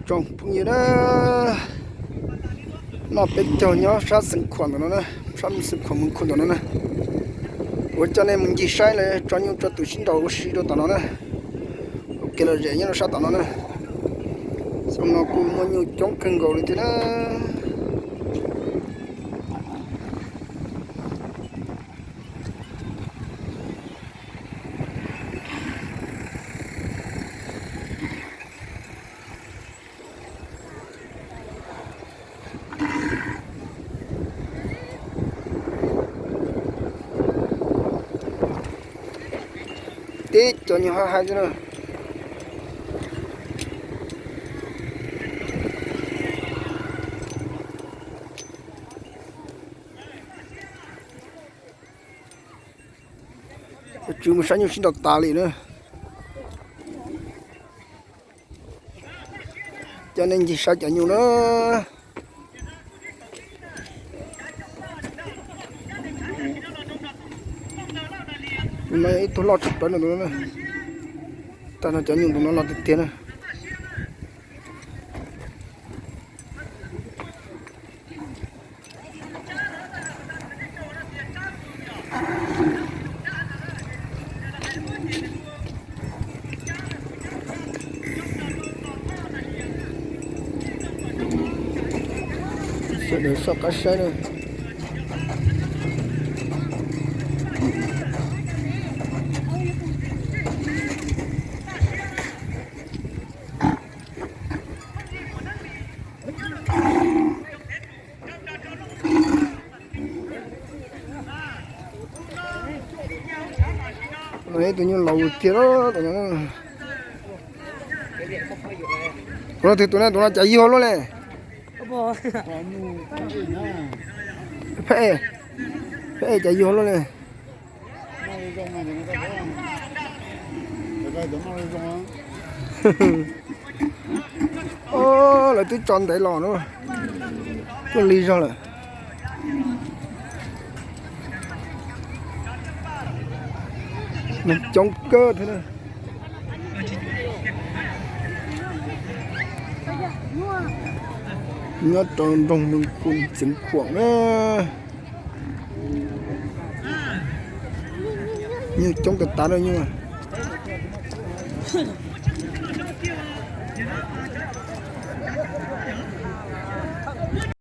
Tsoom phooj ywg na, no peb caug nyob sab Xeev Khuam ntawm no na, sab Xeev Khuam Moos Khum ntawm no na. Kuv coj nej mus ncig saib lawv tso nyuj tso twm sib nraus ua si rau tom no na. Ua kev lom zem nyob rau sab tom no na. Xyoo no kuj muaj nyuj coob kawg nkaus li thiab na. Tib cov nyuj haj hais xwb na. Tus tswv mus saib nyuj sib nraus tas li na. Coj nej ncig saib cov nyuj na. Tus no yog ib tug loj tshaj plaws no tus no na. Tag no cov nyuj tus no loj tiag tiag na. Sawv daws soj qab saib na. No ib tug nyuj laus tiag. Tus no twg tus na, tus no cas yuag luaj li. Phaj, phaj cas yuag luaj li. Lawv twb tso ntev los na, tuaj lig zog lawm. Neeg coob kawg thiab na. Nyob rau nroog Moos Khum Xeev Khuam na. Nyuj coob tas tas na nyuj.